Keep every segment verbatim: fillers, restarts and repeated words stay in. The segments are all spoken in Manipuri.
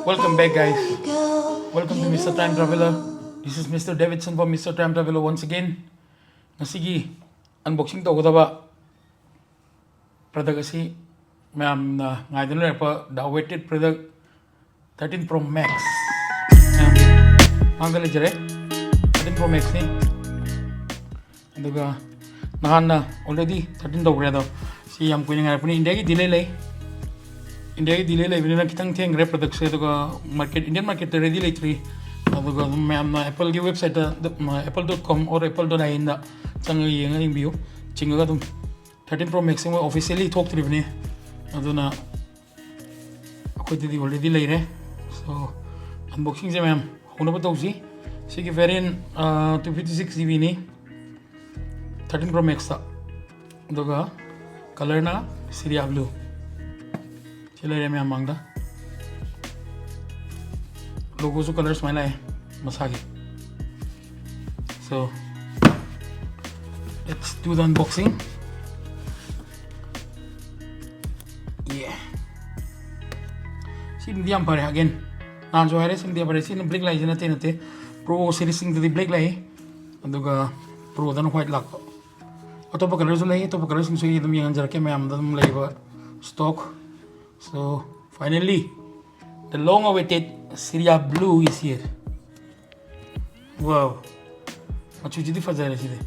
Welcome back, guys. Welcome to Mister Time Traveler. This is Mister Davidson for Mister Time Traveler once again. ꯉꯁꯤꯒꯤ unboxing ꯇꯧꯒꯗꯕ product ꯑꯁꯤ ꯃꯌꯥꯝꯅ ꯉꯥꯏꯗꯨꯅ ꯂꯩꯔꯛꯄ the awaited product thirteen Pro Max ꯃꯌꯥꯝꯒꯤ ꯃꯥꯡꯗ ꯂꯩꯖꯔꯦ꯫ Thirteen Pro Maxꯅꯤ꯫ ꯑꯗꯨꯒ ꯅꯍꯥꯟꯅ already thirteen ꯇꯧꯈ꯭ꯔꯦ, ꯑꯗꯣ ꯁꯤ ꯌꯥꯝ ꯀꯨꯏꯅ ꯉꯥꯏꯔꯛꯄꯅꯤ꯫ ꯏꯟꯗꯤꯌꯥꯒꯤ delay ꯂꯩ, ꯏꯟꯗꯤꯌꯥꯒꯤ delay ꯂꯩꯕꯅꯤꯅ ꯈꯤꯇꯪ ꯊꯦꯡꯈ꯭ꯔꯦ productꯁꯦ꯫ ꯑꯗꯨꯒ market, Indian marketꯇ ready ꯂꯩꯇ꯭ꯔꯤ꯫ ꯑꯗꯨꯒ ꯑꯗꯨꯝ ꯃꯌꯥꯝꯅ Appleꯒꯤ websiteꯇ, apple dot com or apple dot inꯗ ꯆꯪꯉꯒ ꯌꯦꯡꯉ ꯌꯦꯡꯕꯤꯌꯨ꯫ ꯆꯤꯡꯉꯒ ꯑꯗꯨꯝ thirteen Pro Maxꯁꯦ ꯃꯣꯏ officially ꯊꯣꯛꯇ꯭ꯔꯤꯕꯅꯤ꯫ ꯑꯗꯨꯅ ꯑꯩꯈꯣꯏꯗꯗꯤ already ꯂꯩꯔꯦ꯫ So unboxingꯁꯦ ꯃꯌꯥꯝ ꯍꯧꯅꯕ ꯇꯧꯁꯤ꯫ ꯁꯤꯒꯤ variant two fifty six GBꯅꯤ, thirteen Pro Maxꯇ꯫ ꯑꯗꯨꯒ colorꯅ Ceria Blue꯫ ꯁꯤ ꯂꯩꯔꯦ ꯃꯌꯥꯝ ꯃꯥꯡꯗ꯫ Logoꯁꯨ color ꯁꯨꯃꯥꯏꯅ ꯂꯥꯛꯑꯦ ꯃꯁꯥꯒꯤ꯫ So let's do the unboxing. Yeah. ꯁꯤꯃꯗꯤ ꯌꯥꯝ ꯐꯔꯦ꯫ Again, ꯅꯍꯥꯟꯁꯨ ꯍꯥꯏꯔꯦ, ꯁꯤꯃꯗꯤ ꯌꯥꯝ ꯐꯔꯦ꯫ ꯁꯤꯅ black ꯂꯥꯛꯏꯁꯦ ꯅꯠꯇꯦ, ꯅꯠꯇꯦ꯫ Pro seriesꯁꯤꯡꯗꯗꯤ black ꯂꯥꯛꯏ꯫ ꯑꯗꯨꯒ Proꯗꯅ white ꯂꯥꯛꯄ꯫ ꯑꯇꯣꯞꯄ colorꯁꯨ ꯂꯩ, ꯑꯇꯣꯞꯄ colorꯁꯤꯡꯁꯨ ꯑꯩ ꯑꯗꯨꯝ ꯌꯦꯡꯍꯟꯖꯔꯛꯀꯦ ꯃꯌꯥꯝꯗ ꯑꯗꯨꯝ ꯂꯩꯕ stock꯫ So finally, the long awaited Ceria Blue is here. Wow, ꯃꯆꯨꯁꯤꯗꯤ ꯐꯖꯔꯦ ꯁꯤꯗꯤ꯫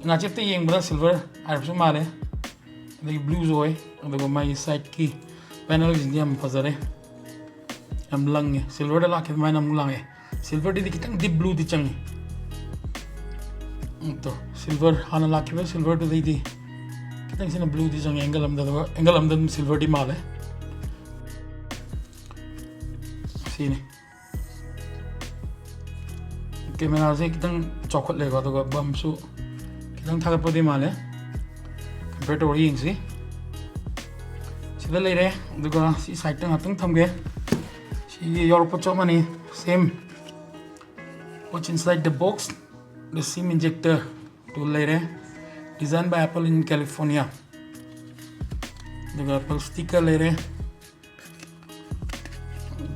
ꯉꯥꯆꯦꯞꯇ ꯌꯦꯡꯕꯗ silver ꯍꯥꯏꯔꯞꯁꯨ ꯃꯥꯜꯂꯦ, ꯑꯗꯒꯤ blueꯁꯨ ꯑꯣꯏ꯫ ꯑꯗꯨꯒ ꯃꯥꯒꯤ sideꯀꯤ panelꯁꯤꯡꯗꯤ ꯌꯥꯝ ꯐꯖꯔꯦ, ꯌꯥꯝ ꯂꯪꯉꯦ꯫ Silverꯗ ꯂꯥꯛꯈꯤꯕ ꯑꯗꯨꯃꯥꯏꯅ ꯑꯃꯨꯛ ꯂꯥꯛꯑꯦ꯫ Silverꯗꯗꯤ ꯈꯤꯇꯪ deep blueꯗꯤ ꯆꯪꯉꯤ꯫ ꯑꯗꯣ silver ꯍꯥꯟꯅ ꯂꯥꯛꯈꯤꯕ silverꯗꯨꯗꯩꯗꯤ ꯈꯤꯇꯪ ꯁꯤꯅ blueꯗꯤ ꯆꯪꯉꯦ angle ꯑꯃꯗ, ꯑꯗꯨꯒ angle ꯑꯃꯗ ꯑꯗꯨꯝ silverꯗꯤ ꯃꯥꯜꯂꯦ꯫ ꯁꯤꯅꯤ꯫ Cameraꯁꯦ ꯈꯤꯇꯪ ꯆꯥꯎꯈꯠꯂꯦꯀꯣ, ꯑꯗꯨꯒ bumsꯁꯨ ꯈꯤꯇꯪ ꯊꯥꯒꯠꯄꯗꯤ ꯃꯥꯜꯂꯦ꯫ Compare ꯇꯧꯔ ꯌꯦꯡꯁꯤ꯫ ꯁꯤꯗ ꯂꯩꯔꯦ꯫ ꯑꯗꯨꯒ ꯁꯤ sideꯇ ꯉꯥꯛꯇꯪ ꯊꯝꯒꯦ꯫ ꯁꯤꯒꯤ ꯌꯥꯎꯔꯛꯄ ꯆꯞ ꯃꯥꯟꯅꯩ, same꯫ What's inside the box? The SIM injector tool ꯂꯩꯔꯦ, designed by Apple in California꯫ ꯑꯗꯨꯒ Apple sticker ꯂꯩꯔꯦ꯫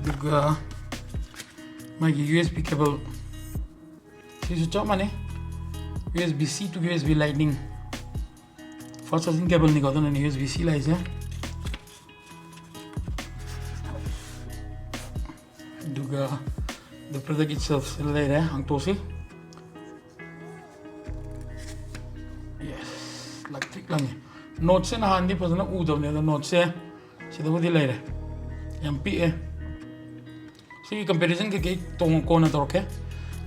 ꯑꯗꯨꯒ ꯃꯥꯒꯤ ꯌꯨ ꯑꯦꯁ ꯕꯤ cable ꯁꯤꯁꯨ ꯆꯞ ꯃꯥꯟꯅꯩ, U S B C to U S B lightning. Fast charging ꯀꯦꯕꯜꯅꯤꯀꯣ, ꯑꯗꯨꯅꯅꯦ ꯌꯨ ꯑꯦꯁ ꯕꯤ ꯁꯤ ꯂꯥꯛꯏꯁꯦ꯫ ꯑꯗꯨꯒ the product itself ꯁꯤꯗ ꯂꯩꯔꯦ, ꯍꯥꯡꯇꯣꯛꯁꯤ꯫ ꯌꯦꯁ, ꯂꯪꯇ꯭ꯔꯤꯛ ꯂꯪꯉꯤ꯫ ꯅꯣꯠꯁꯦ ꯅꯍꯥꯟꯗꯤ ꯐꯖꯅ ꯎꯗꯕꯅꯦ, ꯑꯗꯣ ꯅꯣꯠꯁꯦ ꯁꯤꯗꯕꯨꯗꯤ ꯂꯩꯔꯦ, ꯌꯥꯝ ꯄꯤꯛꯑꯦ꯫ ꯁꯤꯒꯤ comparison ꯀꯩꯀꯩ ꯇꯣꯡ-, ꯀꯣꯟꯅ ꯇꯧꯔꯛꯀꯦ꯫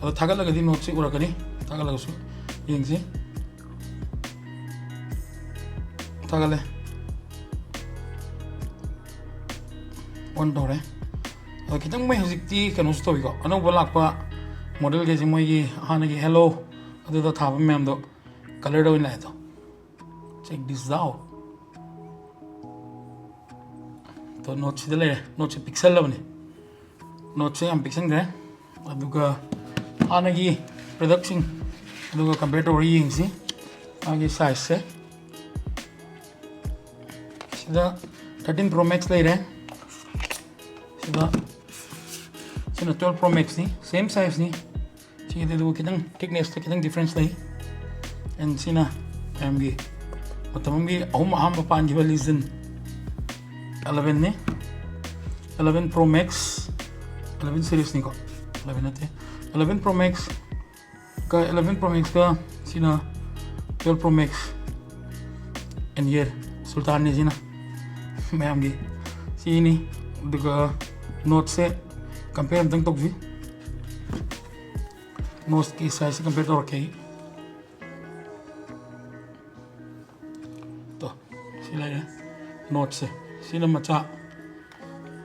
ꯑꯗꯣ ꯊꯥꯒꯠꯂꯒꯗꯤ ꯅꯣꯠꯁꯤ ꯎꯔꯛꯀꯅꯤ, ꯊꯥꯒꯠꯂꯒꯁꯨ ꯌꯦꯡꯁꯤ꯫ ꯊꯥꯒꯠꯂꯦ, ꯑꯣꯟ ꯇꯧꯔꯦ꯫ ꯑꯗꯣ ꯈꯤꯇꯪ ꯃꯣꯏ ꯍꯧꯖꯤꯛꯇꯤ ꯀꯩꯅꯣꯁꯨ ꯇꯧꯏꯀꯣ, ꯑꯅꯧꯕ ꯂꯥꯛꯄ ꯃꯣꯗꯦꯜꯈꯩꯁꯦ ꯃꯣꯏꯒꯤ ꯍꯥꯟꯅꯒꯤ ꯍꯦꯂꯣ ꯑꯗꯨꯗ ꯊꯥꯕ ꯃꯌꯥꯝꯗꯣ ꯀꯂꯔꯗ ꯑꯣꯏꯅ ꯂꯥꯛꯑꯦ꯫ ꯑꯗꯣ check this out꯫ ꯑꯗꯣ ꯅꯣꯠꯁꯤꯗ ꯂꯩꯔꯦ, ꯅꯣꯠꯁꯦ ꯄꯤꯛꯁꯜꯂꯕꯅꯤ꯫ ꯅꯣꯠꯁꯦ ꯌꯥꯝ ꯄꯤꯛꯁꯟꯈ꯭ꯔꯦ꯫ ꯑꯗꯨꯒ ꯍꯥꯟꯅꯒꯤ ꯄ꯭ꯔꯗꯛꯁꯤꯡ ꯑꯗꯨꯒ compare ꯇꯧꯔ ꯌꯦꯡꯁꯤ꯫ ꯃꯥꯒꯤ ꯁꯥꯏꯖꯁꯦ ꯁꯤꯗ thirteen Pro Max ꯂꯩꯔꯦ꯫ ꯁꯤꯗ, ꯁꯤꯅ twelve Pro Maxꯅꯤ, same sizeꯅꯤ꯫ ꯁꯤꯒꯤꯗꯤ ꯑꯗꯨꯕꯨ ꯈꯤꯇꯪ thicknessꯇ ꯈꯤꯇꯪ difference ꯂꯩ꯫ And ꯁꯤꯅ ꯃꯌꯥꯝꯒꯤ ꯃꯇꯝ ꯑꯃꯒꯤ ꯑꯍꯨꯝ ꯑꯍꯥꯟꯕ ꯄꯥꯟꯈꯤꯕ Legion elevenꯅꯤ꯫ Eleven Pro Max, eleven seriesꯅꯤꯀꯣ, eleven ꯅꯠꯇꯦ, eleven Pro Max ꯀ eleven Pro Maxꯀ ꯁꯤꯅ twelve Pro Max and here Sultanꯅꯤ ꯁꯤꯅ ꯃꯌꯥꯝꯒꯤ꯫ ꯁꯤꯅꯤ꯫ ꯑꯗꯨꯒ ꯅꯣꯠꯁꯦ compare ꯑꯝꯇꯪ ꯇꯧꯁꯤ꯫ ꯅꯣꯠꯁꯀꯤ sizeꯁꯦ compare ꯇꯧꯔꯛꯀꯦ ꯑꯩ꯫ ꯇꯣ, ꯁꯤ ꯂꯩꯔꯦ ꯅꯣꯠꯁꯦ꯫ ꯁꯤꯅ ꯃꯆꯥ,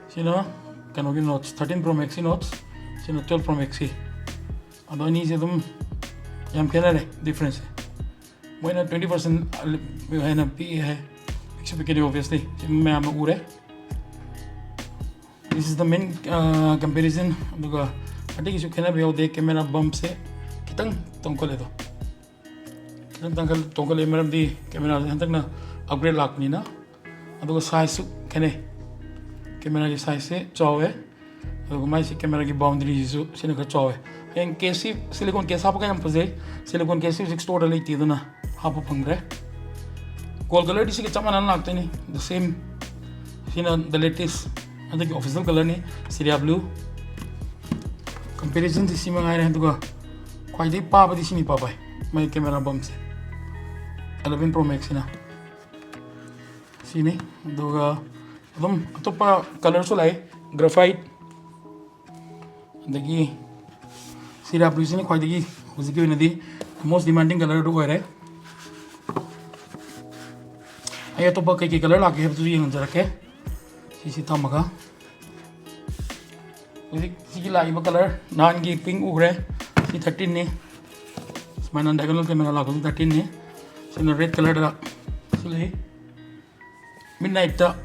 ꯁꯤꯅ ꯀꯩꯅꯣꯒꯤ ꯅꯣꯠꯁ, thirteen Pro Maxꯀꯤ ꯅꯣꯠꯁ, ꯁꯤꯅ twelve Pro Maxꯀꯤ꯫ ꯑꯗꯣ ꯑꯅꯤꯁꯦ ꯑꯗꯨꯝ ꯌꯥꯝ ꯈꯦꯠꯅꯔꯦ differenceꯁꯦ꯫ ꯃꯣꯏꯅ twenty percent ꯍꯦꯟꯅ ꯄꯤꯛꯑꯦ ꯍꯥꯏ꯫ ꯄꯤꯛꯁꯨ ꯄꯤꯛꯀꯅꯤ obviously, ꯁꯤ ꯃꯌꯥꯝꯅ ꯎꯔꯦ꯫ This is the main, uh, comparison꯫ ꯑꯗꯨꯒ ꯑꯇꯩꯒꯤꯁꯨ ꯈꯦꯠꯅꯕ ꯌꯥꯎꯗꯦ꯫ Camera bumpꯁꯦ ꯈꯤꯇꯪ ꯇꯣꯡꯈꯠꯂꯦ ꯑꯗꯣ꯫ ꯈꯤꯇꯪ ꯇꯣꯡꯈꯠ-, ꯇꯣꯡꯈꯠꯂꯦ, ꯃꯔꯝꯗꯤ cameraꯁꯦ ꯍꯟꯗꯛꯅ upgrade ꯂꯥꯛꯄꯅꯤꯅ꯫ ꯑꯗꯨꯒ sizeꯁꯨ ꯈꯦꯠꯅꯩ꯫ Cameraꯒꯤ sizeꯁꯦ ꯆꯥꯎꯋꯦ꯫ ꯑꯗꯨꯒ ꯃꯥꯏꯁꯤ ꯀꯦꯃꯦꯔꯥꯒꯤ ꯕꯥꯎꯟꯗꯔꯤꯁꯤꯁꯨ ꯁꯤꯅ ꯈꯔ ꯆꯥꯎꯋꯦ꯫ ꯍꯌꯦꯡ ꯀꯦꯁꯁꯤ ꯁꯤꯂꯤꯀꯣꯟ ꯀꯦꯁ ꯍꯥꯞꯄꯒ ꯌꯥꯝ ꯐꯖꯩ꯫ ꯁꯤꯂꯤꯀꯣꯟ ꯀꯦꯁꯁꯤ ꯍꯧꯖꯤꯛ ꯁ꯭ꯇꯣꯔꯗ ꯂꯩꯇꯦ, ꯑꯗꯨꯅ ꯍꯥꯞꯄ ꯐꯪꯗ꯭ꯔꯦ꯫ ꯒꯣꯜ ꯀꯂꯔꯗꯤ ꯁꯤꯒ ꯆꯞ ꯃꯥꯟꯅꯅ ꯂꯥꯛꯇꯣꯏꯅꯤ, the same꯫ ꯁꯤꯅ the latest, ꯍꯟꯗꯛꯀꯤ ꯑꯣꯐꯤꯁꯤꯌꯦꯜ ꯀꯂꯔꯅꯤ, ꯁꯤꯔꯤꯌꯥ ꯕ꯭ꯂꯨ꯫ ꯀꯝꯄꯦꯔꯤꯖꯟꯁꯤ ꯁꯤ ꯃꯉꯥꯏꯔꯦ꯫ ꯑꯗꯨꯒ ꯈ꯭ꯋꯥꯏꯗꯒꯤ ꯄꯥꯕꯗꯤ ꯁꯤꯅꯤ ꯄꯥꯕ ꯍꯥꯏ, ꯃꯥꯒꯤ ꯀꯦꯃꯦꯔꯥ ꯕꯝꯁꯦ, ꯑꯦꯂꯚꯦꯟ ꯄ꯭ꯔꯣ ꯃꯦꯛꯁꯁꯤꯅ꯫ ꯁꯤꯅꯤ꯫ ꯑꯗꯨꯒ ꯑꯗꯨꯝ ꯑꯇꯣꯞꯄ ꯀꯂꯔꯁꯨ ꯂꯥꯛꯏ, ꯒ꯭ꯔꯥꯐꯥꯏꯠ, ꯑꯗꯒꯤ ꯁꯤꯔꯤꯌꯥ ꯕ꯭ꯂꯨꯁꯤꯅ ꯈ꯭ꯋꯥꯏꯗꯒꯤ ꯍꯧꯖꯤꯛꯀꯤ ꯑꯣꯏꯅꯗꯤ most demanding colour ꯑꯗꯨ ꯑꯣꯏꯔꯦ꯫ ꯑꯩ ꯑꯇꯣꯞꯄ ꯀꯩꯀꯩ ꯀꯂꯔ ꯂꯥꯛꯀꯦ ꯍꯥꯏꯕꯗꯨꯁꯨ ꯌꯦꯡꯍꯟꯖꯔꯛꯀꯦ꯫ ꯁꯤꯁꯤ ꯊꯝꯃꯒ ꯍꯧꯖꯤꯛ ꯁꯤꯒꯤ ꯂꯥꯛꯏꯕ ꯀꯂꯔ, ꯅꯍꯥꯟꯒꯤ ꯄꯤꯡ ꯎꯈ꯭ꯔꯦ, ꯁꯤ ꯊꯥꯔꯇꯤꯟꯅꯤ꯫ ꯁꯨꯃꯥꯏꯅ ꯗꯥꯏꯒꯣꯅꯦꯜ ꯀꯦꯃꯦꯔꯥ ꯂꯥꯛꯄꯁꯤ ꯊꯥꯔꯇꯤꯟꯅꯤ꯫ ꯁꯤꯅ ꯔꯦꯗ ꯀꯂꯔꯗ ꯁꯤ ꯂꯩ꯫ ꯃꯤꯠ ꯅꯥꯏꯠꯇ,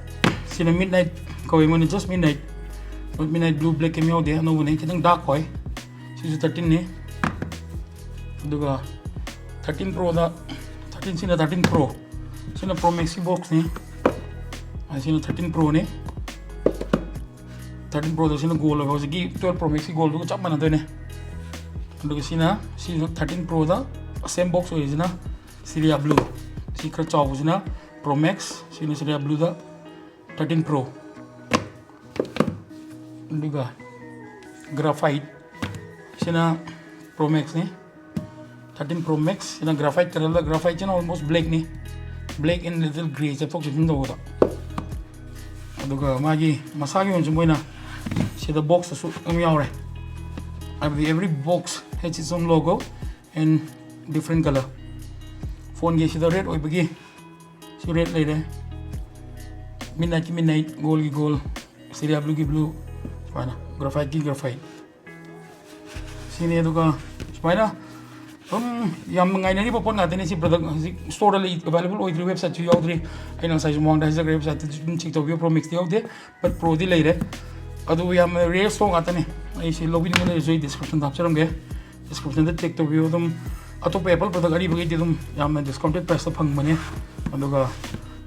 ꯁꯤꯅ ꯃꯤꯠ ꯅꯥꯏꯠ ꯀꯧꯏ ꯃꯣꯏꯅ, just ꯃꯤꯠ ꯅꯥꯏꯠ꯫ ꯃꯤꯠ ꯅꯥꯏꯠ ꯕ꯭ꯂꯨ ꯕ꯭ꯂꯦꯛ ꯀꯩꯝ ꯌꯥꯎꯗꯦ, ꯑꯅꯧꯕꯅꯤ, ꯈꯤꯇꯪ ꯗꯥꯔꯛ ꯑꯣꯏ꯫ ꯁꯤꯁꯨ ꯊꯥꯔꯇꯤꯟꯅꯤ꯫ ꯑꯗꯨꯒ ꯊꯥꯔꯇꯤꯟ ꯄ꯭ꯔꯣꯗ, ꯊꯥꯔꯇꯤꯟ, ꯁꯤꯅ ꯊꯥꯔꯇꯤꯟ ꯄ꯭ꯔꯣ꯫ ꯁꯤꯅ ꯄ꯭ꯔꯣ ꯃꯦꯛꯁꯀꯤ ꯕꯣꯛꯁꯅꯤ꯫ ꯑ, ꯁꯤꯅ ꯊꯥꯔꯇꯤꯟ ꯄ꯭ꯔꯣꯅꯤ꯫ ꯊꯥꯔꯇꯤꯟ ꯄ꯭ꯔꯣꯗ ꯁꯤꯅ ꯒꯣꯜ ꯑꯣꯏꯕ, ꯍꯧꯖꯤꯛꯀꯤ ꯇꯨꯌꯦꯜꯞ ꯄ꯭ꯔꯣ ꯃꯦꯛꯁꯀꯤ ꯒꯣꯜꯗꯨꯒ ꯆꯞ ꯃꯥꯟꯅꯗꯣꯏꯅꯦ꯫ ꯑꯗꯨꯒ ꯁꯤꯅ, ꯁꯤꯁꯨ ꯊꯥꯔꯇꯤꯟ ꯄ꯭ꯔꯣꯗ ꯁꯦꯝ ꯕꯣꯛꯁ ꯑꯣꯏꯔꯤꯁꯤꯅ ꯁꯤꯔꯤꯌꯥ ꯕ꯭ꯂꯨ꯫ ꯁꯤ ꯈꯔ ꯆꯥꯎꯕꯁꯤꯅ ꯄ꯭ꯔꯣ ꯃꯦꯛꯁ, ꯁꯤꯅ ꯁꯤꯔꯤꯌꯥ ꯕ꯭ꯂꯨꯗ ꯊꯥꯔꯇꯤꯟ ꯄ꯭ꯔꯣ꯫ ꯑꯗꯨꯒ ꯒ꯭ꯔꯥꯐꯥꯏꯠ, ꯁꯤꯅ ꯄ꯭ꯔꯣ ꯃꯦꯛꯁꯅꯤ꯫ ꯊꯥꯔꯇꯤꯟ ꯄ꯭ꯔꯣ ꯃꯦꯛꯁ, ꯁꯤꯅ ꯒ꯭ꯔꯥꯐꯥꯏꯠ ꯀꯂꯔꯗ, ꯒ꯭ꯔꯥꯐꯥꯏꯠꯁꯤꯅ almost blackꯅꯤ꯫ Black and little grey ꯆꯠꯊꯣꯛ ꯆꯠꯁꯤꯟ ꯇꯧꯕꯗ꯫ ꯑꯗꯨꯒ ꯃꯥꯒꯤ ꯃꯁꯥꯒꯤ ꯑꯣꯏꯅꯁꯨ ꯃꯣꯏꯅ ꯁꯤꯗ ꯕꯣꯛꯁꯇꯁꯨ ꯑꯗꯨꯝ ꯌꯥꯎꯔꯦ, ꯍꯥꯏꯕꯗꯤ every box has its own logo and different colour꯫ ꯐꯣꯟꯒꯤ ꯁꯤꯗ ꯔꯦꯗ ꯑꯣꯏꯕꯒꯤ ꯁꯤ ꯔꯦꯗ ꯂꯩꯔꯦ, ꯃꯤꯠ ꯅꯥꯏꯠꯀꯤ ꯃꯤꯠ ꯅꯥꯏꯠ, ꯒꯣꯜꯒꯤ ꯒꯣꯜ, ꯁꯤꯔꯤꯌꯥ ꯕ꯭ꯂꯨꯒꯤ ꯕ꯭ꯂꯨ, ꯁꯨꯃꯥꯏꯅ ꯒ꯭ꯔꯥꯐꯥꯏꯠꯀꯤ ꯒ꯭ꯔꯥꯐꯥꯏꯠ꯫ ꯁꯤꯅꯤ꯫ ꯑꯗꯨꯒ ꯁꯨꯃꯥꯏꯅ ꯑꯗꯨꯝ ꯌꯥꯝ ꯉꯥꯏꯅꯔꯤꯕ ꯄꯣꯠ ꯉꯥꯛꯇꯅꯤ꯫ ꯁꯤ ꯄ꯭ꯔꯗꯛ ꯍꯧꯖꯤꯛ ꯁ꯭ꯇꯣꯔꯗ ꯂꯩ, ꯑꯦꯕꯥꯏꯂꯦꯕꯜ ꯑꯣꯏꯗ꯭ꯔꯤ, ꯋꯦꯕꯁꯥꯏꯠꯁꯨ ꯌꯥꯎꯗ꯭ꯔꯤ꯫ ꯑꯩꯅ ꯉꯁꯥꯏꯁꯨ ꯃꯃꯥꯡꯗ ꯍꯥꯏꯖꯈ꯭ꯔꯦ, ꯋꯦꯕꯁꯥꯏꯠꯇꯁꯨ ꯑꯗꯨꯝ ꯆꯦꯛ ꯇꯧꯕꯤꯌꯨ, ꯄ꯭ꯔꯣ ꯃꯦꯛꯁꯇꯤ ꯌꯥꯎꯗꯦ꯫ ꯕꯠ ꯄ꯭ꯔꯣꯗꯤ ꯂꯩꯔꯦ꯫ ꯑꯗꯨꯕꯨ ꯌꯥꯝꯅ ꯔꯦꯌꯔ ꯁ꯭ꯇꯣꯛ ꯉꯥꯛꯇꯅꯤ꯫ ꯑꯩ ꯁꯤ ꯂꯧꯕꯤꯅꯤꯡꯕ ꯂꯩꯔꯁꯨ ꯑꯩ ꯗꯤꯁꯀ꯭ꯔꯤꯞꯁꯟꯗ ꯍꯥꯞꯆꯔꯝꯒꯦ, ꯗꯤꯁꯀ꯭ꯔꯤꯞꯁꯟꯗ ꯆꯦꯛ ꯇꯧꯕꯤꯌꯨ꯫ ꯑꯗꯨꯝ ꯑꯇꯣꯞꯄ ꯑꯦꯄꯜ ꯄ꯭ꯔꯗꯛ ꯑꯔꯤꯕꯈꯩꯗꯤ ꯑꯗꯨꯝ ꯌꯥꯝꯅ ꯗꯤꯁꯀꯥꯎꯟꯇꯦꯠ ꯄ꯭ꯔꯥꯏꯁꯇ ꯐꯪꯕꯅꯦ꯫ ꯑꯗꯨꯒ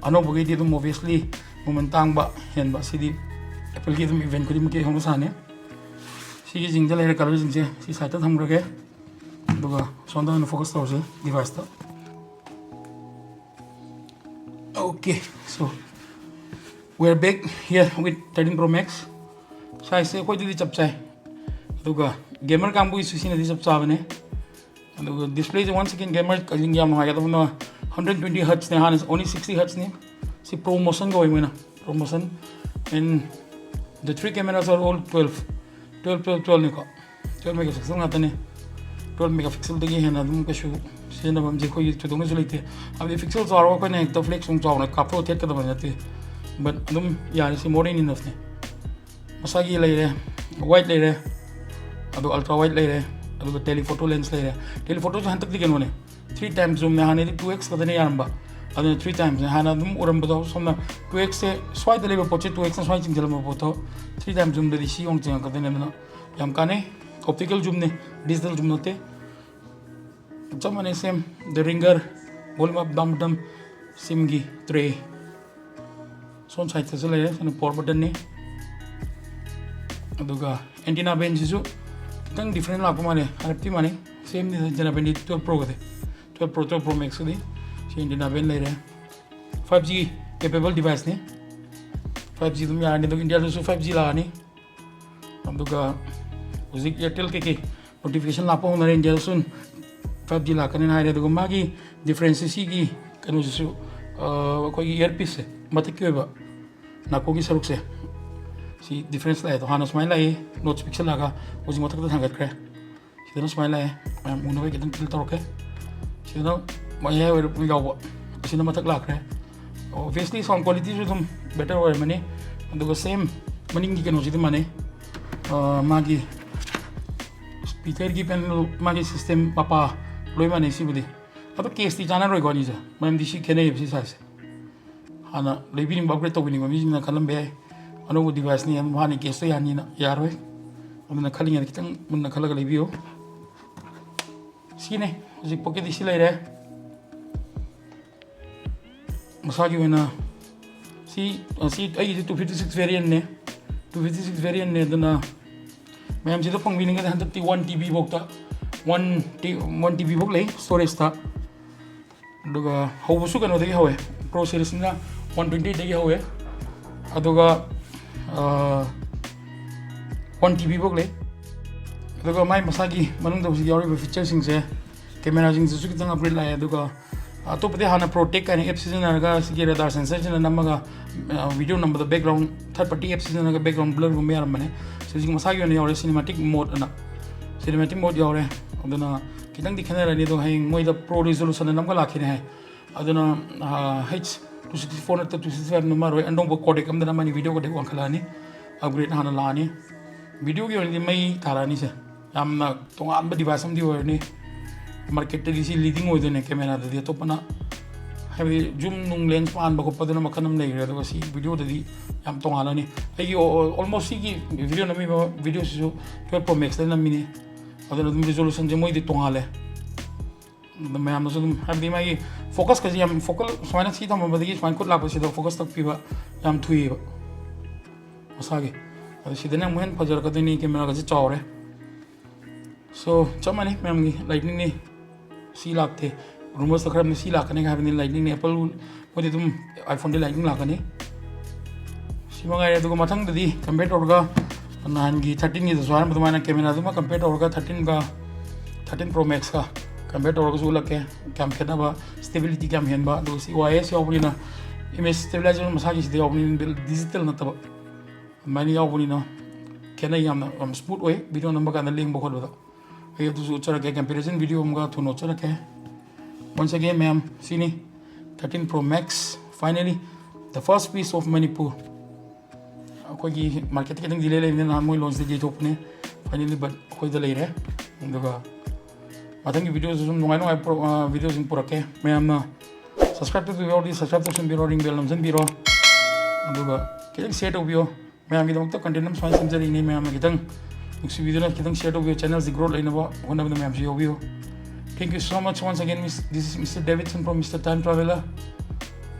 ꯑꯅꯧꯕꯈꯩꯗꯤ ꯑꯗꯨꯝ ꯑꯣꯕꯤꯌꯁꯂꯤ ꯃꯃꯜ ꯇꯥꯡꯕ ꯍꯦꯟꯕ, ꯁꯤꯗꯤ ꯑꯦꯄꯜꯒꯤ ꯑꯗꯨꯝ ꯏꯚꯦꯟ ꯈꯨꯗꯤꯡꯃꯛꯀꯤ ꯍꯧꯅ ꯁꯥꯅꯤ꯫ ꯁꯤꯒꯤ ꯖꯤꯡꯗ ꯂꯩꯔꯦ, ꯀꯂꯔꯁꯤꯡꯁꯦ꯫ ꯁꯤ ꯁꯥꯏꯗꯇ ꯊꯝꯈ꯭ꯔꯒꯦ, ꯑꯗꯨꯒ ꯁꯣꯝꯗ ꯑꯣꯏꯅ ꯐꯣꯀꯁ ꯇꯧꯔꯁꯦ ꯗꯤꯚꯥꯏꯁꯇ꯫ Okay, so we are back here with thirteen Pro Max. ꯁꯥꯏꯖꯁꯦ ꯑꯩꯈꯣꯏꯗꯗꯤ ꯆꯞ ꯆꯥꯏ, ꯑꯗꯨꯒ ꯒꯦꯃꯔ ꯀꯥꯡꯕꯨꯒꯤꯁꯨ ꯁꯤꯅꯗꯤ ꯆꯞ ꯆꯥꯕꯅꯦ꯫ ꯑꯗꯨꯒ ꯗꯤꯁꯄ꯭ꯂꯦꯁꯦ, ꯋꯥꯟ ꯁꯦꯀꯦꯟ, ꯒꯦꯃꯔ ꯌꯥꯝ ꯅꯨꯡꯉꯥꯏꯒꯗꯕꯅ ꯍꯟꯗ꯭ꯔꯦꯠ ꯇ꯭ꯋꯦꯟꯇꯤ ꯍꯔꯠꯁꯅꯦ, ꯍꯥꯟꯅ ꯑꯣꯟꯂꯤ ꯁꯤꯛꯁꯇꯤ ꯍꯔꯠꯁꯅꯤ꯫ ꯁꯤ ꯄ꯭ꯔꯣ ꯃꯣꯁꯟ ꯀꯧꯋꯦ ꯃꯣꯏꯅ, promotion. And the three cameras are all twelve, twelve, twelve, twelve ꯅꯤꯀꯣ꯫ Twelve megapixel ꯉꯥꯛꯇꯅꯤ꯫ Twelve megapixelꯗꯒꯤ ꯍꯦꯟꯅ ꯑꯗꯨꯝ ꯀꯩꯁꯨ ꯁꯤꯖꯤꯟꯅꯐꯝꯁꯦ ꯑꯩꯈꯣꯏꯒꯤ ꯊꯣꯏꯗꯣꯛꯅꯁꯨ ꯂꯩꯇꯦ꯫ ꯍꯥꯏꯕꯗꯤ ꯄꯤꯛꯁꯦꯜ ꯆꯥꯎꯔꯒ ꯑꯩꯈꯣꯏꯅ ꯍꯦꯛꯇ ꯐ꯭ꯂꯦꯛꯁ ꯅꯨꯡ ꯆꯥꯎꯅ ꯀꯥꯞꯊꯣꯛꯑ ꯊꯦꯠꯀꯗꯕ ꯅꯠꯇꯦ꯫ But ꯑꯗꯨꯝ ꯌꯥꯔꯦ, ꯁꯤ more than enoughꯅꯤ꯫ ꯃꯁꯥꯒꯤ ꯂꯩꯔꯦ, ꯋꯥꯏꯠ ꯂꯩꯔꯦ, ꯑꯗꯨ ꯑꯜꯇ꯭ꯔꯥ ꯋꯥꯏꯠ ꯂꯩꯔꯦ, ꯑꯗꯨꯒ ꯇꯦꯂꯤꯐꯣꯇꯣ ꯂꯦꯟꯁ ꯂꯩꯔꯦ꯫ ꯇꯦꯂꯤꯐꯣꯇꯣꯁꯨ ꯍꯟꯗꯛꯇꯤ ꯀꯩꯅꯣꯅꯦ, three times zoomꯅꯦ꯫ ꯍꯥꯟꯅꯗꯤ two x ꯈꯛꯇꯅꯦ ꯌꯥꯔꯝꯕ, ꯑꯗꯨꯅ three timesꯅꯦ꯫ ꯍꯥꯟꯅ ꯑꯗꯨꯝ ꯎꯔꯝꯕꯗꯣ, ꯁꯣꯝꯅ two xꯁꯦ ꯁ꯭ꯋꯥꯏꯗ ꯂꯩꯕ ꯄꯣꯠꯁꯦ, two xꯅ ꯁ꯭ꯋꯥꯏ ꯆꯤꯡꯁꯤꯜꯂꯝꯕ ꯄꯣꯠꯇꯣ three times zoomꯗꯗꯤ ꯁꯤ ꯌꯧꯅ ꯆꯤꯡꯉꯛꯀꯗꯣꯏꯅꯦ꯫ ꯑꯗꯨꯅ ꯌꯥꯝ ꯀꯥꯟꯅꯩ꯫ Optical zoomꯅꯦ, digital zoom ꯅꯠꯇꯦ꯫ ꯆꯞ ꯃꯥꯟꯅꯩ, same꯫ The ringer, volume up, down button, SIMꯒꯤ tray, ꯁꯣꯝ ꯁꯥꯏꯗꯇꯁꯨ ꯂꯩꯔꯦ꯫ ꯁꯤꯅ power buttonꯅꯤ꯫ ꯑꯗꯨꯒ antenna bandꯁꯤꯁꯨ ꯈꯤꯇꯪ different ꯂꯥꯛꯄ ꯃꯥꯜꯂꯦ, ꯍꯥꯏꯔꯞꯇꯤ ꯃꯥꯟꯅꯩ, sameꯅꯤ꯫ Antenna bandꯗꯤ twelve Proꯒꯗꯤ, twelve Pro, twelve Pro Maxꯀꯗꯤ꯫ ꯁꯤ antenna band ꯂꯩꯔꯦ꯫ Five G capable deviceꯅꯤ, five G ꯑꯗꯨꯝ ꯌꯥꯔꯅꯤ꯫ ꯑꯗꯨꯒ ꯏꯟꯗꯤꯌꯥꯗꯁꯨ five G ꯂꯥꯛꯑꯅꯤ꯫ ꯑꯗꯨꯒ ꯍꯧꯖꯤꯛ Airtel ꯀꯩꯀꯩ notification ꯂꯥꯛꯄ ꯍꯧꯅꯔꯦ, ꯏꯟꯗꯤꯌꯥꯗꯁꯨ five G ꯂꯥꯛꯀꯅꯤꯅ ꯍꯥꯏꯔꯦ꯫ ꯑꯗꯨꯒ ꯃꯥꯒꯤ difference ꯁꯤꯒꯤ ꯀꯩꯅꯣꯁꯤꯁꯨ, ꯑ, ꯑꯩꯈꯣꯏꯒꯤ earpieceꯁꯦ, ꯃꯊꯛꯀꯤ ꯑꯣꯏꯕ ꯅꯥꯀꯣꯡꯒꯤ ꯁꯔꯨꯛꯁꯦ, ꯁꯤ difference ꯂꯥꯛꯑꯦ꯫ ꯑꯗꯣ ꯍꯥꯟꯅ ꯁꯨꯃꯥꯏꯅ ꯂꯥꯛꯏ, notch ꯄꯤꯛꯁꯜꯂꯛꯑꯒ ꯍꯧꯖꯤꯛ ꯃꯊꯛꯇ ꯊꯥꯡꯒꯠꯈ꯭ꯔꯦ꯫ ꯁꯤꯗꯅ ꯁꯨꯃꯥꯏꯅ ꯂꯥꯛꯑꯦ, ꯃꯌꯥꯝ ꯎꯅꯕ ꯈꯤꯇꯪ tilt ꯇꯧꯔꯛꯀꯦ꯫ ꯁꯤꯗꯅ ꯃꯌꯥꯏ ꯑꯣꯏꯔꯞ ꯌꯥꯎꯕ, ꯑꯁꯤꯅ ꯃꯊꯛ ꯂꯥꯛꯈ꯭ꯔꯦ꯫ Obviously sound qualityꯁꯨ ꯑꯗꯨꯝ better ꯑꯣꯏꯔꯝꯃꯅꯤ꯫ ꯑꯗꯨꯒ same ꯃꯅꯤꯡꯒꯤ ꯀꯩꯅꯣꯁꯤꯗꯤ ꯃꯥꯟꯅꯩ꯫ ꯑ, ꯃꯥꯒꯤ speakerꯒꯤ panel, ꯃꯥꯒꯤ system ꯃꯄꯥ ꯂꯣꯏ ꯃꯥꯟꯅꯩ ꯁꯤꯕꯨꯗꯤ꯫ ꯑꯗꯣ caseꯇꯤ ꯆꯥꯟꯅꯔꯣꯏꯀꯣ ꯑꯅꯤꯁꯦ, ꯃꯔꯝꯗꯤ ꯁꯤ ꯈꯦꯠꯅꯩꯌꯦꯕ ꯁꯤ sizeꯁꯦ꯫ ꯍꯥꯟꯅ ꯂꯩꯕꯤꯅꯤꯡꯕ, upgrade ꯇꯧꯕꯤꯅꯤꯡꯕ ꯃꯤꯁꯤꯡꯅ ꯈꯜꯂꯝꯕ ꯌꯥꯏ, ꯑꯅꯧꯕ deviceꯅꯤ, ꯑꯗꯨꯝ ꯍꯥꯟꯅ caseꯇꯣ ꯌꯥꯅꯤꯅ꯫ ꯌꯥꯔꯣꯏ꯫ ꯑꯗꯨꯅ ꯈꯜꯂꯤꯉꯩꯗ ꯈꯤꯇꯪ ꯃꯨꯟꯅ ꯈꯜꯂꯒ ꯂꯩꯕꯤꯌꯨ꯫ ꯁꯤꯅꯦ ꯍꯧꯖꯤꯛ pocketꯇꯤ ꯁꯤ ꯂꯩꯔꯦ꯫ ꯃꯁꯥꯒꯤ ꯑꯣꯏꯅ ꯁꯤ, ꯁꯤ ꯑꯩꯒꯤꯁꯤ two fifty six variantꯅꯦ, two fifty six variantꯅꯦ꯫ ꯑꯗꯨꯅ ꯃꯌꯥꯝꯁꯤꯗ ꯐꯪꯕꯤꯅꯤꯡꯉꯗꯤ ꯍꯟꯗꯛꯇꯤ ꯋꯥꯟ ꯇꯤ ꯕꯤ ꯐꯥꯎꯇ, one T one T B ꯐꯥꯎ ꯂꯩ ꯁ꯭ꯇꯣꯔꯦꯖꯇ꯫ ꯑꯗꯨꯒ ꯍꯧꯕꯁꯨ ꯀꯩꯅꯣꯗꯒꯤ ꯍꯧꯋꯦ, ꯄ꯭ꯔꯣ ꯁꯦꯔꯤꯁꯅ ꯋꯥꯟ ꯇ꯭ꯋꯦꯟꯇꯤꯗꯒꯤ ꯍꯧꯋꯦ꯫ ꯑꯗꯨꯒ ꯋꯥꯟ ꯇꯤ ꯕꯤ ꯐꯥꯎ ꯂꯩ꯫ ꯑꯗꯨꯒ ꯃꯥꯏ ꯃꯁꯥꯒꯤ ꯃꯅꯨꯡꯗ ꯍꯧꯖꯤꯛ ꯌꯥꯎꯔꯤꯕ ꯐꯤꯆꯔꯁꯤꯡꯁꯦ, ꯀꯦꯃꯦꯔꯥꯁꯤꯡꯁꯤꯁꯨ ꯈꯤꯇꯪ ꯑꯞꯒ꯭ꯔꯦꯗ ꯂꯥꯛꯑꯦ꯫ ꯑꯗꯨꯒ ꯑꯇꯣꯞꯄꯗꯤ ꯍꯥꯟꯅ ꯄ꯭ꯔꯣꯇꯦꯛ ꯀꯥꯏꯅ ꯑꯦꯞ ꯁꯤꯖꯤꯟꯅꯔꯒ, ꯁꯤꯒꯤ ꯔꯦꯗꯥꯔ ꯁꯦꯟꯁꯔꯁꯤꯅ ꯅꯝꯃꯒ ꯚꯤꯗꯤꯑꯣ ꯅꯝꯕꯗ ꯕꯦꯛꯒ꯭ꯔꯥꯎꯟ, ꯊꯥꯔꯠ ꯄꯥꯔꯇꯤ ꯑꯦꯞ ꯁꯤꯖꯤꯟꯅꯔꯒ ꯕꯦꯛꯒ꯭ꯔꯥꯎꯟ ꯕ꯭ꯂꯔꯒꯨꯝꯕ ꯌꯥꯔꯝꯕꯅꯦ꯫ ꯁꯤ ꯍꯧꯖꯤꯛ ꯃꯁꯥꯒꯤ ꯑꯣꯏꯅ ꯌꯥꯎꯔꯦ, ꯁꯤꯅꯦꯃꯦꯇꯤꯛ ꯃꯣꯗ ꯑꯅ, ꯁꯤꯅꯦꯃꯦꯇꯤꯛ ꯃꯣꯗ ꯌꯥꯎꯔꯦ꯫ ꯑꯗꯨꯅ ꯈꯤꯇꯪꯗꯤ ꯈꯦꯠꯅꯔꯅꯤ꯫ ꯑꯗꯣ ꯍꯌꯦꯡ ꯃꯣꯏꯗ ꯄ꯭ꯔꯣ ꯔꯤꯖꯣꯂꯨꯁꯟ ꯑꯅ ꯑꯃꯒ ꯂꯥꯛꯈꯤꯅꯤ ꯍꯥꯏ꯫ ꯑꯗꯨꯅ ꯍꯩꯆ ꯇꯨ ꯁꯤꯛꯁꯇꯤ ꯐꯣꯔ ꯅꯠꯇ꯭ꯔ ꯇꯨ ꯁꯤꯛꯁꯇꯤ ꯐꯥꯏꯚ ꯅꯝꯃꯔꯣꯏ, ꯑꯅꯧꯕ ꯀꯣꯗꯦꯛ ꯑꯝꯗꯅ ꯑꯃꯅꯤ, ꯚꯤꯗꯤꯑꯣ ꯀꯣꯗꯦꯛ ꯋꯥꯡꯈꯠꯂꯛꯑꯅꯤ, ꯑꯞꯒ꯭ꯔꯦꯗ ꯍꯥꯟꯅ ꯂꯥꯛꯑꯅꯤ꯫ ꯚꯤꯗꯤꯑꯣꯒꯤ ꯑꯣꯏꯅꯗꯤ ꯃꯩ ꯇꯥꯔꯛꯑꯅꯤꯁꯦ, ꯌꯥꯝꯅ ꯇꯣꯉꯥꯟꯕ ꯗꯤꯚꯥꯏꯁ ꯑꯃꯗꯤ ꯑꯣꯏꯔꯅꯤ꯫ ꯃꯥꯔꯀꯦꯠꯇꯗꯤ ꯁꯤ ꯂꯤꯗꯤꯡ ꯑꯣꯏꯗꯣꯏꯅꯦ ꯀꯦꯃꯦꯔꯥꯗꯗꯤ꯫ ꯑꯇꯣꯞꯄꯅ ꯍꯥꯏꯕꯗꯤ ꯖꯨꯝ ꯅꯨꯡ ꯂꯦꯟꯁ ꯄꯥꯟꯕ ꯈꯣꯠꯄꯗꯨꯅ ꯃꯈꯜ ꯑꯃ ꯂꯩꯈ꯭ꯔꯦ, ꯑꯗꯨꯒ ꯁꯤ ꯚꯤꯗꯤꯑꯣꯗꯗꯤ ꯌꯥꯝ ꯇꯣꯉꯥꯜꯂꯅꯤ꯫ ꯑꯩꯒꯤ ꯑꯣꯜꯃꯣꯁ ꯁꯤꯒꯤ ꯚꯤꯗꯤꯑꯣ ꯅꯝꯃꯤꯕ ꯚꯤꯗꯤꯑꯣꯁꯤꯁꯨ ꯇ꯭ꯋꯦꯜꯞ ꯄ꯭ꯔꯣ ꯃꯦꯛꯁꯇ ꯅꯝꯃꯤꯅꯤ꯫ ꯑꯗꯨꯅ ꯑꯗꯨꯝ ꯔꯤꯖꯣꯂꯨꯁꯟꯁꯦ ꯃꯣꯏꯗꯤ ꯇꯣꯉꯥꯜꯂꯦ꯫ ꯑꯗꯨ ꯃꯌꯥꯝꯅꯁꯨ ꯑꯗꯨꯝ, ꯍꯥꯏꯕꯗꯤ ꯃꯥꯒꯤ ꯐꯣꯀꯁꯀꯁꯦ ꯌꯥꯝ, ꯐꯣꯀꯜ ꯁꯨꯃꯥꯏꯅ ꯁꯤ ꯊꯝꯃꯝꯕꯗꯒꯤ ꯁꯨꯃꯥꯏꯅ ꯈꯨꯠ ꯂꯥꯛꯄꯁꯤꯗ ꯐꯣꯀꯁ ꯇꯛꯄꯤꯕ ꯌꯥꯝ ꯊꯨꯏꯌꯦꯕ ꯃꯁꯥꯒꯤ꯫ ꯑꯗꯣ ꯁꯤꯗꯅ ꯑꯃꯨꯛ ꯍꯦꯟꯅ ꯐꯖꯔꯛꯀꯗꯣꯏꯅꯤ, ꯀꯦꯃꯦꯔꯥꯒꯁꯦ ꯆꯥꯎꯔꯦ꯫ ꯁꯣ ꯆꯞ ꯃꯥꯟꯅꯩ ꯃꯌꯥꯝꯒꯤ, ꯂꯥꯏꯠꯅꯤꯡꯅꯤ, ꯁꯤ ꯂꯥꯛꯇꯦ꯫ ꯔꯨꯃꯔꯁꯇ ꯈꯔ ꯑꯃꯅ ꯁꯤ ꯂꯥꯛꯀꯅꯤ ꯍꯥꯏꯕꯅꯤ, ꯂꯥꯏꯠꯅꯤꯡꯅꯤ꯫ ꯑꯦꯄꯜ ꯃꯣꯏꯗꯤ ꯑꯗꯨꯝ iPhoneꯗꯤ ꯂꯥꯏꯠꯅꯤꯡ ꯂꯥꯛꯀꯅꯤ꯫ ꯁꯤ ꯃꯉꯥꯏꯔꯦ꯫ ꯑꯗꯨꯒ ꯃꯊꯪꯗꯗꯤ ꯀꯝꯄꯤꯌꯔ ꯇꯧꯔꯒ ꯅꯍꯥꯟꯒꯤ ꯊꯥꯔꯇꯤꯟꯒꯤꯗꯁꯨ ꯍꯥꯏꯔꯝꯕ ꯑꯗꯨꯃꯥꯏꯅ ꯀꯦꯃꯦꯔꯥꯗꯨꯃ ꯀꯝꯄꯤꯌꯔ ꯇꯧꯔꯒ ꯊꯥꯔꯇꯤꯟꯒ ꯊꯥꯔꯇꯤꯟ ꯄ꯭ꯔꯣ ꯃꯦꯛꯁꯀ ꯀꯝꯄꯤꯌꯔ ꯇꯧꯔꯒꯁꯨ ꯎꯠꯂꯛꯀꯦ, ꯀꯌꯥꯝ ꯈꯦꯠꯅꯕ, ꯁ꯭ꯇꯦꯕꯤꯂꯤꯇꯤ ꯀꯌꯥꯝ ꯍꯦꯟꯕ꯫ ꯑꯗꯨꯒ ꯁꯤ ꯋꯥꯏ ꯑꯦꯁ ꯌꯥꯎꯕꯅꯤꯅ ꯏꯃꯦꯖ ꯁ꯭ꯇꯦꯕꯤꯂꯥꯏꯖꯔ ꯃꯁꯥꯒꯤ ꯁꯤꯗ ꯌꯥꯎꯕꯅꯤꯅ, ꯗꯤꯖꯤꯇꯦꯜ ꯅꯠꯇꯕ, ꯑꯗꯨꯃꯥꯏꯅ ꯌꯥꯎꯕꯅꯤꯅ ꯈꯦꯠꯅꯩ ꯌꯥꯝꯅ, ꯌꯥꯝ ꯁ꯭ꯃꯨꯠ ꯑꯣꯏ ꯚꯤꯗꯤꯑꯣ ꯅꯝꯕ ꯀꯥꯟꯗ ꯂꯦꯡꯕ ꯈꯣꯠꯄꯗ꯫ ꯑꯩ ꯑꯗꯨꯁꯨ ꯎꯠꯆꯔꯛꯀꯦ, ꯀꯝꯄꯦꯔꯤꯖꯟ ꯚꯤꯗꯤꯑꯣ ꯑꯃꯒ ꯊꯨꯅ ꯎꯠꯆꯔꯛꯀꯦ꯫ Once again ꯃꯌꯥꯝ, ꯁꯤꯅꯤ thirteen pro max, finally, the first piece of Manipur꯫ ꯑꯩꯈꯣꯏꯒꯤ ꯃꯥꯔꯀꯦꯠꯇ ꯈꯤꯇꯪ ꯗꯤꯂꯦ ꯂꯩꯕꯅꯤꯅ ꯅꯍꯥꯟ ꯃꯣꯏ ꯂꯣꯟꯁꯇ ꯌꯩꯊꯣꯛꯄꯅꯦ, finally, but ꯑꯩꯈꯣꯏꯗ ꯂꯩꯔꯦ꯫ ꯑꯗꯨꯒ ꯃꯊꯪꯒꯤ ꯚꯤꯗꯤꯑꯣꯁꯨ ꯁꯨꯝ ꯅꯨꯡꯉꯥꯏ ꯅꯨꯡꯉꯥꯏꯕ ꯄ꯭ꯔꯣ-, ꯑ, ꯚꯤꯗꯤꯑꯣꯁꯤꯡ ꯄꯨꯔꯛꯀꯦ꯫ ꯃꯌꯥꯝꯅ ꯁꯕꯁꯀ꯭ꯔꯥꯏꯕ ꯇꯧꯗ꯭ꯔꯤꯕ ꯌꯥꯎꯔꯗꯤ ꯁꯕꯁꯀ꯭ꯔꯥꯏꯕ ꯇꯧꯁꯤꯟꯕꯤꯔꯣ, ꯔꯤꯡ ꯕꯦꯜ ꯅꯝꯁꯤꯟꯕꯤꯔꯣ꯫ ꯑꯗꯨꯒ ꯈꯤꯇꯪ ꯁꯤꯌꯔ ꯇꯧꯕꯤꯌꯣ꯫ ꯃꯌꯥꯝꯒꯤꯗꯃꯛꯇ ꯀꯟꯇꯦꯟ ꯑꯃ ꯁꯨꯃꯥꯏꯅ ꯁꯦꯝꯖꯔꯤꯅꯤ, ꯃꯌꯥꯝꯅ ꯈꯤꯇꯪ ꯅꯨꯡꯁꯤꯕꯤꯗꯨꯅ ꯈꯤꯇꯪ ꯁꯤꯌꯔ ꯇꯧꯕꯤꯌꯨ, ꯆꯦꯅꯦꯜꯁꯤ ꯒ꯭ꯔꯣꯠ ꯂꯩꯅꯕ ꯍꯣꯠꯅꯕꯗ ꯃꯌꯥꯝꯁꯨ ꯌꯥꯎꯕꯤꯌꯨ꯫ Thank you so much once again, Miss, this is Mister Davidson from Mister Time Traveler꯫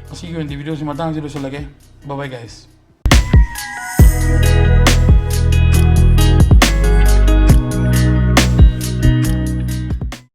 ꯉꯁꯤꯒꯤ ꯑꯣꯏꯅꯗꯤ ꯚꯤꯗꯤꯑꯣꯁꯤ ꯃꯇꯥꯡꯁꯤ ꯂꯣꯏꯁꯤꯜꯂꯒꯦ꯫ Bye bye, guys꯫